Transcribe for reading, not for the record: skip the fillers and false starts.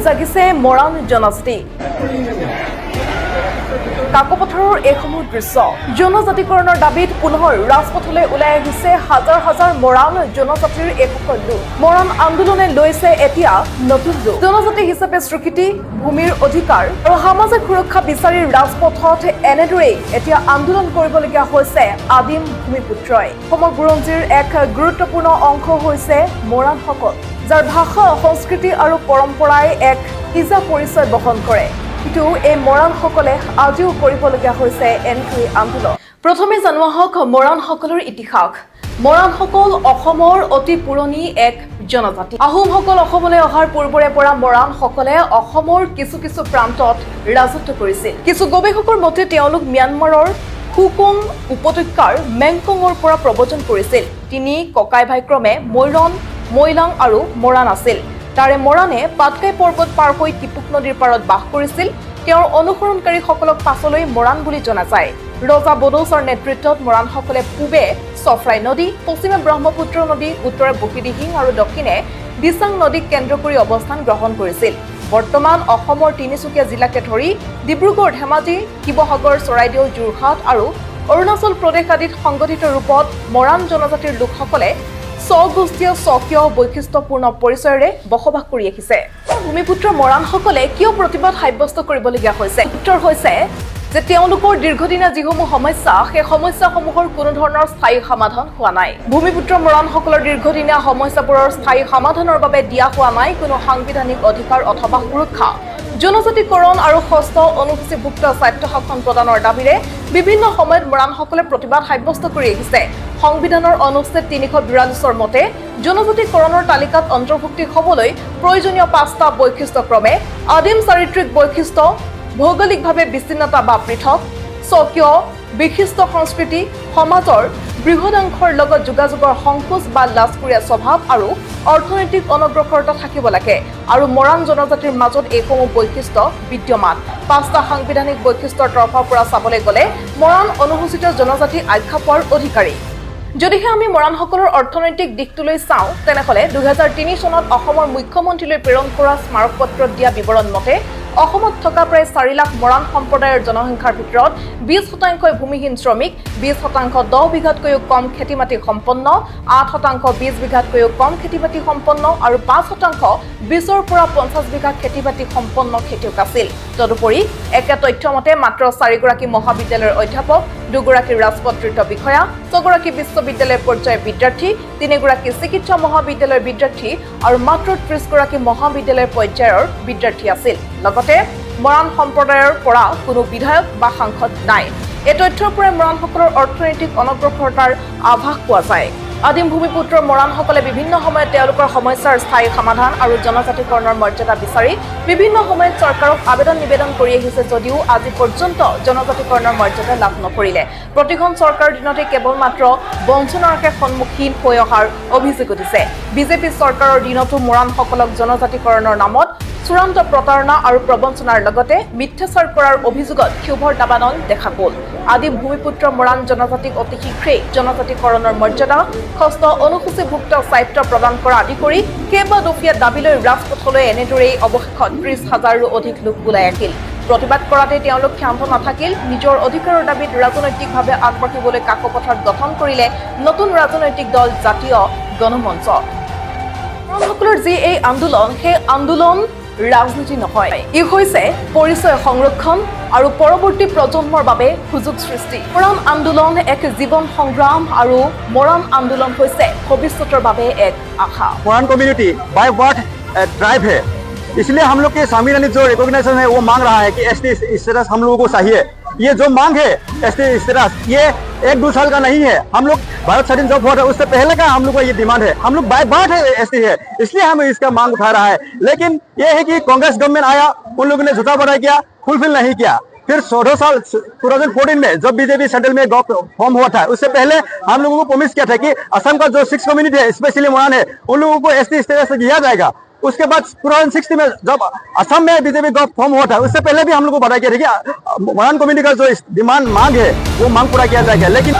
জাগিছে মৰাণ জনজাতি। কাকপথাৰৰ এইসমূহ দৃশ্য। জনজাতিকৰণৰ দাবীত পুনৰ ৰাজপথলৈ ওলাই আহিছে হাজাৰ হাজাৰ মৰাণ জনজাতিৰ এইসকল লোক। মৰাণ আন্দোলনে লৈছে এতিয়া নতুন ৰূপ। জনজাতি হিচাপে স্বীকৃতি, ভূমিৰ অধিকাৰ আৰু সামাজিক সুৰক্ষা বিচাৰি ৰাজপথত এনেদৰেই এতিয়া আন্দোলন কৰিবলগীয়া হৈছে আদিম ভূমিপুত্ৰই। অসমৰ বুৰঞ্জীৰ এক গুৰুত্বপূৰ্ণ অংশ হৈছে মৰাণসকল, যাৰ ভাষা, সংস্কৃতি আৰু পৰম্পৰাই এক নিজা পৰিচয় বহন কৰে। কিন্তু এই মৰাণসকলে আজিও কৰিবলগীয়া হৈছে এনেকৈ আন্দোলন। প্ৰথমে জানো আহক মৰাণসকলৰ ইতিহাস। মৰাণসকল অসমৰ অতি পুৰণি এক জনজাতি। আহোমসকল অসমলৈ অহাৰ পূৰ্বৰে পৰা মৰাণসকলে অসমৰ কিছু কিছু প্ৰান্তত ৰাজত্ব কৰিছিল। কিছু গৱেষকৰ মতে তেওঁলোক ম্যানমাৰৰ হুকুং উপত্যকাৰ মেংকঙৰ পৰা প্ৰব্ৰজন কৰিছিল। তিনি ককাই ভাই ক্ৰমে মৈৰন, মৈলাং আৰু মৰাণ আছিল। তাৰে মৰাণে পাটকাই পৰ্বত পাৰ হৈ টিপুক নদীৰ পাৰত বাস কৰিছিল। তেওঁৰ অনুসৰণকাৰীসকলক পাছলৈ মৰাণ বুলি জনা যায়। ৰজা বদৌচাৰ নেতৃত্বত মৰাণসকলে পূবে চফৰাই নদী, পশ্চিমে ব্ৰহ্মপুত্ৰ নদী, উত্তৰে বুঢ়ীদিহিং আৰু দক্ষিণে দিচাং নদীক কেন্দ্ৰ কৰি অৱস্থান গ্ৰহণ কৰিছিল। বৰ্তমান অসমৰ তিনিচুকীয়া জিলাকে ধৰি ডিব্ৰুগড়, ধেমাজি, শিৱসাগৰ, চৰাইদেউ, যোৰহাট আৰু অৰুণাচল প্ৰদেশ আদিত সংগঠিত ৰূপত মৰাণ জনজাতিৰ লোকসকলে স্বগোষ্ঠীয়, স্বকীয় বৈশিষ্ট্যপূৰ্ণ পৰিচয়েৰে বসবাস কৰি আহিছে। ভূমিপুত্ৰ মৰাণসকলে কিয় প্ৰতিবাদ সাব্যস্ত কৰিবলগীয়া হৈছে? উত্তৰ হৈছে যে তেওঁলোকৰ দীৰ্ঘদিনীয়া যিসমূহ সমস্যা, সেই সমস্যাসমূহৰ কোনো ধৰণৰ স্থায়ী সমাধান হোৱা নাই। ভূমিপুত্ৰ মৰাণসকলৰ দীৰ্ঘদিনীয়া সমস্যাবোৰৰ স্থায়ী সমাধানৰ বাবে দিয়া হোৱা নাই কোনো সাংবিধানিক অধিকাৰ অথবা সুৰক্ষা। জনজাতিকৰণ আৰু ষষ্ঠ অনুসূচীভুক্ত স্বায়ত্তশাসন প্ৰদানৰ দাবীৰে বিভিন্ন সময়ত মৰাণসকলে প্ৰতিবাদ সাব্যস্ত কৰি আহিছে। সংবিধানৰ অনুচ্ছেদ 342ৰ মতে জনজাতিকৰণৰ তালিকাত অন্তৰ্ভুক্তি হ'বলৈ প্ৰয়োজনীয় পাঁচটা বৈশিষ্ট্য ক্ৰমে আদিম চাৰিত্ৰিক বৈশিষ্ট্য, ভৌগোলিকভাৱে বিচ্ছিন্নতা বা পৃথক, স্বকীয় বিশিষ্ট সংস্কৃতি, সমাজৰ বৃহদাংশৰ লগত যোগাযোগৰ সংকোচ বা লাজকুৰীয়া স্বভাৱ আৰু অৰ্থনৈতিক অনগ্ৰসৰতা থাকিব লাগে। আৰু মৰাণ জনজাতিৰ মাজত এইসমূহ বৈশিষ্ট্য বিদ্যমান। পাঁচটা সাংবিধানিক বৈশিষ্ট্যৰ তৰফৰ পৰা চাবলৈ গ'লে মৰাণ অনুসূচিত জনজাতি আখ্যা পোৱাৰ অধিকাৰী। যদিহে আমি মৰাণসকলৰ অৰ্থনৈতিক দিশটোলৈ চাওঁ, তেনেহ'লে 2003 চনত অসমৰ মুখ্যমন্ত্ৰীলৈ প্ৰেৰণ কৰা স্মাৰকপত্ৰত দিয়া বিৱৰণ মতে অসমত থকা প্ৰায় 4 লাখ মৰাণ সম্প্ৰদায়ৰ জনসংখ্যাৰ ভিতৰত 20 শতাংশই ভূমিহীন শ্ৰমিক, 20% 10 বিঘাতকৈও কম খেতি মাটি সম্পন্ন, 8% 20 বিঘাতকৈও কম খেতি বাতি সম্পন্ন আৰু 5% 20ৰ পৰা 50 বিঘা খেতি বাতি সম্পন্ন খেতিয়ক আছিল। তদুপৰি একে তথ্য মতে মাত্ৰ চাৰিগৰাকী মহাবিদ্যালয়ৰ অধ্যাপক, দুগৰাকী ৰাজপত্ৰিত বিষয়া, ছগৰাকী বিশ্ববিদ্যালয় পৰ্যায়ৰ বিদ্যাৰ্থী, তিনিগৰাকী চিকিৎসা মহাবিদ্যালয়ৰ বিদ্যাৰ্থী আৰু মাত্ৰ 30গৰাকী মহাবিদ্যালয় পৰ্যায়ৰ বিদ্যাৰ্থী আছিল। লগতে মৰাণ সম্প্ৰদায়ৰ পৰা কোনো বিধায়ক বা সাংসদ নাই। এই তথ্যৰ পৰাই মৰাণসকলৰ অৰ্থনৈতিক অনগ্ৰসৰতাৰ আভাস পোৱা যায়। আদিম ভূমিপুত্ৰৰ মৰাণসকলে বিভিন্ন সময়ত তেওঁলোকৰ সমস্যাৰ স্থায়ী সমাধান আৰু জনজাতিকৰণৰ মৰ্যাদা বিচাৰি বিভিন্ন সময়ত চৰকাৰক আবেদন নিবেদন কৰি আহিছে যদিও আজি পৰ্যন্ত জনজাতিকৰণৰ মৰ্যাদা লাভ নকৰিলে। প্ৰতিখন চৰকাৰৰ দিনতে কেৱল মাত্ৰ বঞ্চনাৰহে সন্মুখীন হৈ অহাৰ অভিযোগ উঠিছে। বিজেপি চৰকাৰৰ দিনতো মৰাণসকলক জনজাতিকৰণৰ নামত চূড়ান্ত প্ৰতাৰণা আৰু প্ৰবঞ্চনাৰ লগতে মিথ্যাচাৰ কৰাৰ অভিযোগত ক্ষোভৰ দাবানল দেখা গ'ল। আদিম ভূমিপুত্ৰ মৰাণ জনজাতিক অতি শীঘ্ৰেই জনজাতিকৰণৰ মৰ্যাদা, ষষ্ঠ অনুসূচীভুক্ত স্বায়ত্ত প্ৰদান কৰা আদি কৰি কেইবা দফীয়া দাবী লৈ ৰাজপথলৈ এনেদৰেই অৱশেষত 30 হাজাৰৰো অধিক লোক ওলাই আহিল। প্ৰতিবাদ কৰাতে তেওঁলোক ক্ষান্ত নাথাকিল। নিজৰ অধিকাৰৰ দাবীত ৰাজনৈতিকভাৱে আগবাঢ়িবলৈ কাকপথাৰত গঠন কৰিলে নতুন ৰাজনৈতিক দল জাতীয় গণমঞ্চ। মৰাণসকলৰ যি এই আন্দোলন, সেই আন্দোলন ৰাজনীতি নহয়, ই হৈছে পৰিচয় সংৰক্ষণ আৰু পৰৱৰ্তী প্ৰজন্মৰ বাবে সুযোগ সৃষ্টি। মৰাণ আন্দোলন এক জীৱন সংগ্ৰাম আৰু মৰাণ আন্দোলন হৈছে ভৱিষ্যতৰ বাবে এক আশা। Moran community by birth tribe है, इसलिए हम लोग के संवैधानिक जो रिकॉग्निशन है, वो मांग रहा है कि एसटी स्टेटस हम लोगों को चाहिए। ये जो मांग है एसटी स्टेटस, ये एक दो साल का नहीं है। हम लोग भारत स्वाधीन जब हुआ था, उससे पहले का हम लोग का ये डिमांड है। हम लोग बाय बर्थ है एसटी है, इसलिए हम इसका मांग उठा रहा है। लेकिन ये है कि कांग्रेस गवर्नमेंट आया, उन लोगों ने झूठा वादा किया, फुलफिल नहीं किया। फिर 14 साल, 2014 में जब बीजेपी सेंट्रल में फॉर्म हुआ था, उससे पहले हम लोगों को प्रॉमिस किया था कि असम का जो सिक्स कम्युनिटी है, स्पेशली मोरान है, उन लोगों को एसटी स्टेटस दिया जाएगा। उसके बाद 2016 में जब असम में बीजेपी गवर्नमेंट फॉर्म हुआ था, उससे पहले भी हम लोग को बताया गया था कि मोरान कम्युनिटी का जो डिमांड, मांग है, वो मांग पूरा किया जाएगा, लेकिन